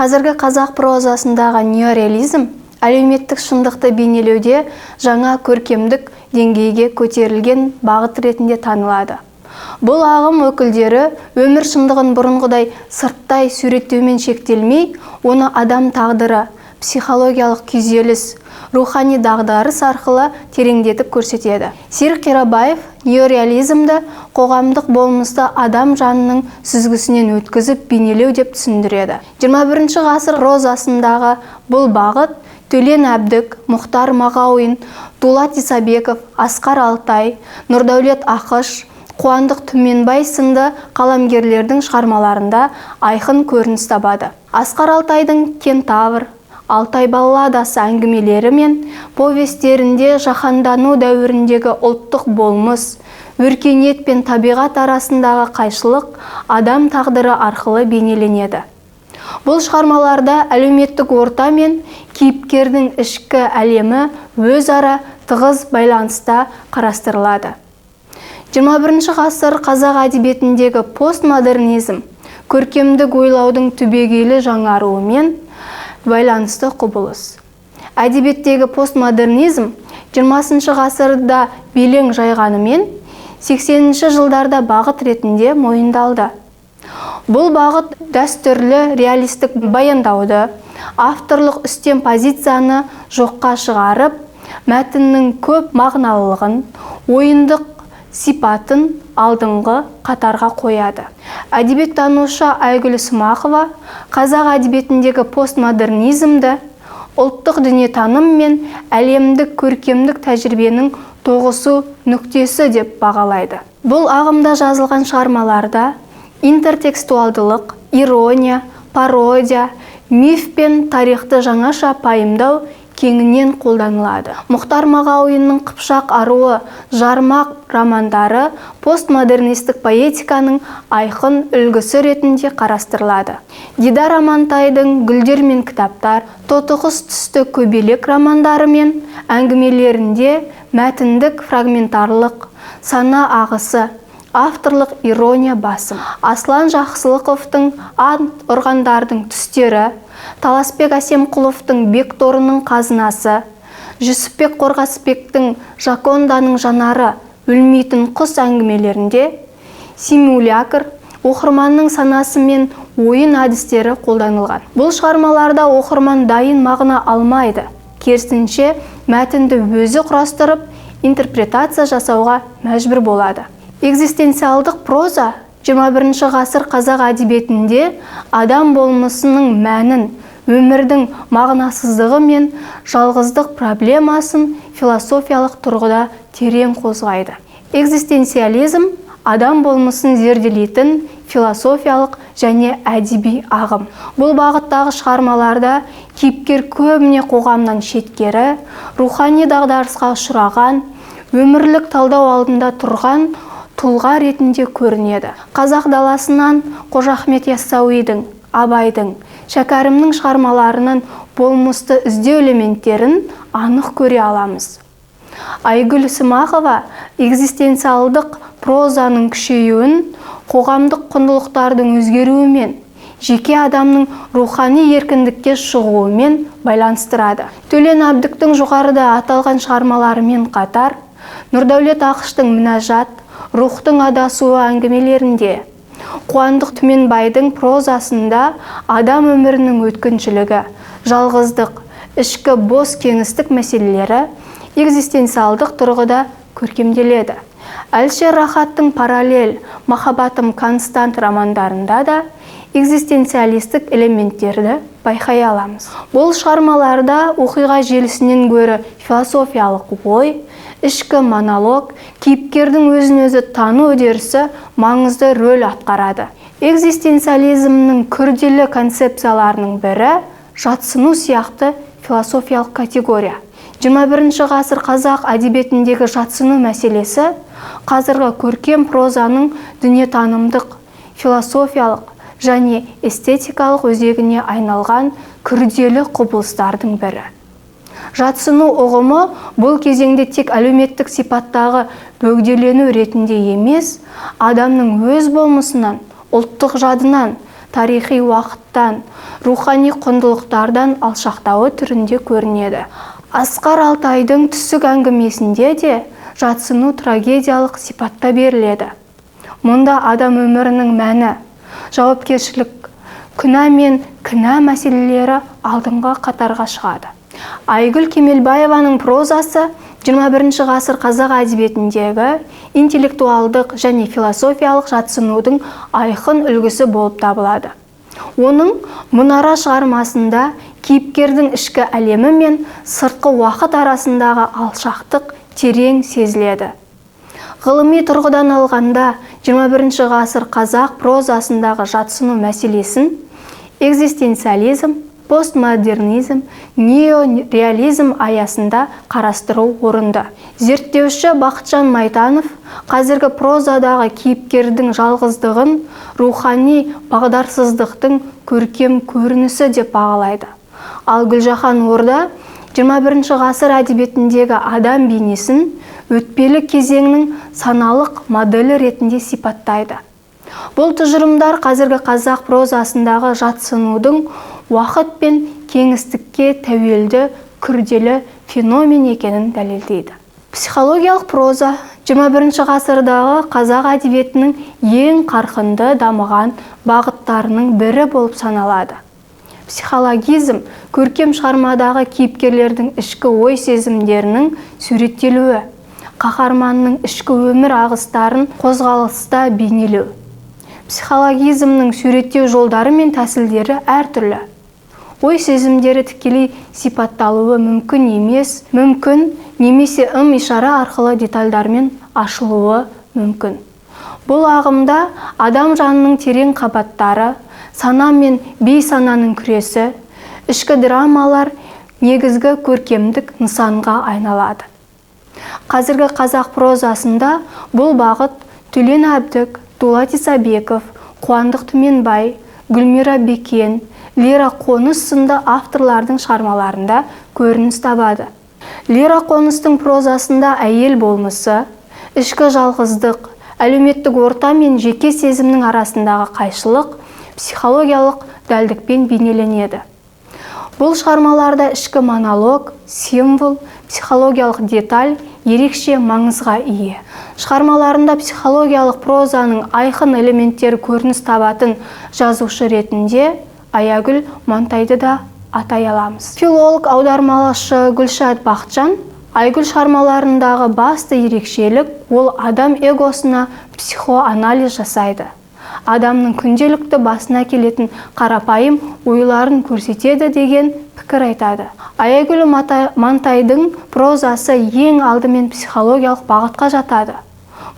Қазіргі қазақ прозасындағы неореализм әлеуметтік шындықты бейнелеуде жаңа көркемдік деңгейге көтерілген бағыт ретінде танылады. Бұл ағым өкілдері өмір шындығын бұрынғыдай сырттай суреттеумен шектелмей, оны адам тағдыры, психологиялық күйзеліс, рухани дағдарыс арқылы тереңдетіп көрсетеді. Серік Қирабаев неореализмді қоғамдық болмысты адам жанының сүзгісінен өткізіп бейнелеу деп түсіндіреді. 21 ғасыр прозасындағы бұл бағыт Төлен Әбдік, Мұхтар Мағауин, Дулат Исабеков, Асқар Алтай, Нұрдәулет Ақыш, Қуандық Түменбай сынды қаламгерлердің шығармаларында айқын көрініс табады. Асқар Алтайдың «Кентавр», «Алтай балладасы» әңгімелері мен повестерінде жаһандану дәуіріндегі ұлттық болмыс, өркениет пен табиғат арасындағы қайшылық адам тағдыры арқылы бейнеленеді. Бұл шығармаларда әлеуметтік орта мен кейіпкердің ішкі әлемі өзара тығыз байланыста қарастырылады. 21 ғасыр қазақ әдебиетіндегі постмодернизм көркемдік ойлаудың түбегейлі жаңаруымен байланысты құбылыс. Әдебиеттегі постмодернизм 20 ғасырда белең жайғанымен, 80 жылдарда бағыт ретінде мойындалды. Бұл бағыт дәстүрлі реалистік баяндауды, авторлық үстем позицияны жоққа шығарып, мәтіннің көп мағыналылығын, ойындық сипатын алдыңғы қатарға қояды. Әдебиеттанушы Айгүл Смақова қазақ әдебиетіндегі постмодернизмді ұлттық дүниетаным мен әлемдік көркемдік тәжірибенің тоғысу нүктесі деп бағалайды. Бұл ағымда жазылған шығармаларда интертекстуалдылық, ирония, пародия, миф пен тарихты жаңаша пайымдау кеңінен қолданылады. Мұхтар Мағауиннің «Қыпшақ аруы», «Жармақ» романдары постмодернистік поэтиканың айқын үлгісі ретінде қарастырылады. Дидар Амантайдың «Гүлдер мен кітаптар», «Тотықұс түсті көбелек» романдары мен әңгімелерінде мәтіндік фрагментарлық, сана ағысы, авторлық ирония басым. Аслан Жақсылықовтың «Ант ұрғандардың түстері», Таласбек Әсемқұловтың «Бекторының қазынасы», Жүсіпбек Қорғасбектің «Жаконданың жанары», «Өлмейтін құс» әңгімелерінде симулякр, оқырманның санасы мен ойын әдістері қолданылған. Бұл шығармаларда оқырман дайын мағына алмайды. Керісінше, мәтінді өзі құрастырып, интерпретация жасауға мәжбүр болады. Экзистенциалдық проза 21 ғасыр қазақ әдебиетінде адам болмысының мәнін, өмірдің мағынасыздығы мен жалғыздық проблемасын философиялық тұрғыда терең қозғайды. Экзистенциализм – адам болмысын зерделейтін философиялық және әдеби ағым. Бұл бағыттағы шығармаларда кейіпкер көбіне қоғамнан шеткері, рухани дағдарысқа ұшыраған, өмірлік талдау алдында тұрған тұлға ретінде көрінеді. Қазақ даласынан Қожа Ахмет Яссауидің, Абайдың, Шәкәрімнің шығармаларынан болмысты іздеу элементтерін анық көре аламыз. Айгүл Смақова экзистенциалдық прозаның күшеюін қоғамдық құндылықтардың өзгеруімен, жеке адамның рухани еркіндікке шығуымен байланыстырады. Төлен Әбдіктің жоғарыда аталған шығармаларымен қатар, Нұрдәулет Ақыштың «Мінәжат», «Рухтың адасуы» әңгімелерінде, Қуандық Түменбайдың прозасында адам өмірінің өткіншілігі, жалғыздық, ішкі бос кеңістік мәселелері экзистенциалдық тұрғыда көркемделеді. Әлішер Рахаттың «Параллель», «Махаббатым констант» романдарында да экзистенциалистік элементтерді байқай аламыз. Бұл шығармаларда оқиға желісінен гөрі философиялық ой, ішкі монолог, кейіпкердің өзін өзі тану үдерісі маңызды рөл атқарады. Экзистенциализмнің күрделі концепцияларының бірі – жатсыну сияқты философиялық категория. 21 ғасыр қазақ әдебиетіндегі жатсыну мәселесі қазіргі көркем прозаның дүниетанымдық, философиялық және эстетикалық өзегіне айналған күрделі құбылыстардың бірі. Жатсыну ұғымы бұл кезеңде тек әлеуметтік сипаттағы бөгделену ретінде емес, адамның өз болмысынан, ұлттық жадынан, тарихи уақыттан, рухани құндылықтардан алшақтауы түрінде көрінеді. Асқар Алтайдың Түсік әңгімесінде де жатсыну трагедиялық сипатта беріледі. Мұнда адам өмірінің мәні, жауапкершілік, күнә мен кінә мәселелері алдыңғы қатарға шығады. Айгүл Кемелбаеваның прозасы 21 ғасыр қазақ әдебиетіндегі интеллектуалдық және философиялық жатсынудың айқын үлгісі болып табылады. Оның Мұнара шығармасында кейіпкердің ішкі әлемі мен сыртқы уақыт арасындағы алшақтық терең сезіледі. Ғылыми тұрғыдан алғанда, 21 ғасыр қазақ прозасындағы жатсыну мәселесін экзистенциализм, постмодернизм, неореализм аясында қарастыру орынды. Зерттеуші Бақытжан Майтанов қазіргі прозадағы кейіпкердің жалғыздығын рухани бағдарсыздықтың көркем көрінісі деп бағалайды. Ал Гүлжахан Орда 21 ғасыр әдебиетіндегі адам бейнесін өтпелі кезеңнің саналық моделі ретінде сипаттайды. Бұл тұжырымдар қазіргі қазақ прозасындағы жатсынудың уақыт пен кеңістікке тәуелді күрделі феномен екенін дәлелдейді. Психологиялық проза 21 ғасырдағы қазақ әдебиетінің ең қарқынды дамыған бағыттарының бірі болып саналады. Психологизм көркем шығармадағы кейіпкерлердің ішкі ой сезімдерінің суреттелуі, қаһарманның ішкі өмір ағыстарын қозғалыста бейнелеу. Психологизмнің суреттеу жолдары мен тәсілдері әртүрлі. Ой сезімдері тікелей сипатталуы мүмкін емес, мүмкін немесе ым-ишара арқылы детальдармен ашылуы мүмкін. Бұл ағымда адам жанының терең қабаттары, сана мен бейсананың күресі, ішкі драмалар негізгі көркемдік нысанға айналады. Қазіргі қазақ прозасында бұл бағыт Төлен Әбдік, Дулат Исабеков, Қуандық Түменбай, Гүлмира Бекен, Лира Қоныс сынды авторлардың шығармаларында көрініс табады. Лира Қоныстың прозасында әйел болмысы, ішкі жалғыздық, әлеуметтік орта мен жеке сезімнің арасындағы қайшылық психологиялық дәлдікпен бейнеленеді. Бұл шығармаларда ішкі монолог, символ, психологиялық деталь ерекше маңызға ие. Шығармаларында психологиялық прозаның айқын элементтері көрініс табатын жазушы ретінде Аягүл Мантайды да атай аламыз. Филолог, аудармашы Гүлшат Бақытжан Айгүл шығармаларындағы басты ерекшелік ол адам эгосына психоанализ жасайды. Адамның күнделікті басына келетін қарапайым ойларын көрсетеді деген пікір айтады. Аягүл Мантайдың прозасы ең алдымен психологиялық бағытқа жатады.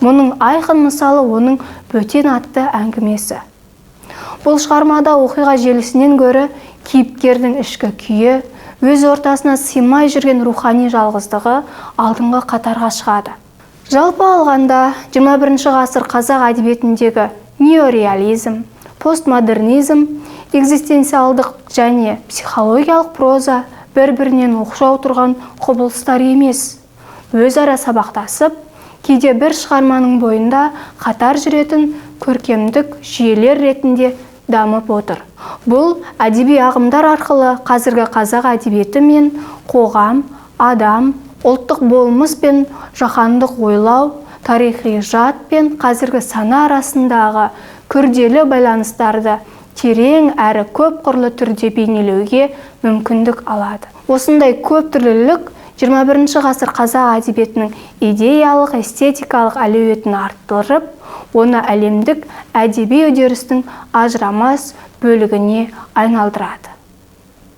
Мұның айқын мысалы оның Бөтен атты әңгімесі. Бұл шығармада оқиға желісінен гөрі кейіпкердің ішкі күйі, өз ортасына сыймай жүрген рухани жалғыздығы алдыңғы қатарға шығады. Жалпы алғанда, 21 ғасыр қазақ әдебиетіндегі неореализм, постмодернизм, экзистенциалдық және психологиялық проза бір-бірінен оқшау тұрған құбылыстар емес. Өзара сабақтасып, кейде бір шығарманың бойында қатар жүретін көркемдік жүйелер ретінде дамып отыр. Бұл әдеби ағымдар арқылы қазіргі қазақ әдебиеті мен қоғам, адам, ұлттық болмыс пен жаһандық ойлау, тарихи жад пен қазіргі сана арасындағы күрделі байланыстарды терең әрі көпқырлы түрде бейнелеуге мүмкіндік алады. Осындай көптүрлілік 21 ғасыр қазақ әдебиетінің идеялық, эстетикалық әлеуетін арттырып, оны әлемдік әдеби үдерістің ажырамас бөлігіне айналдырады.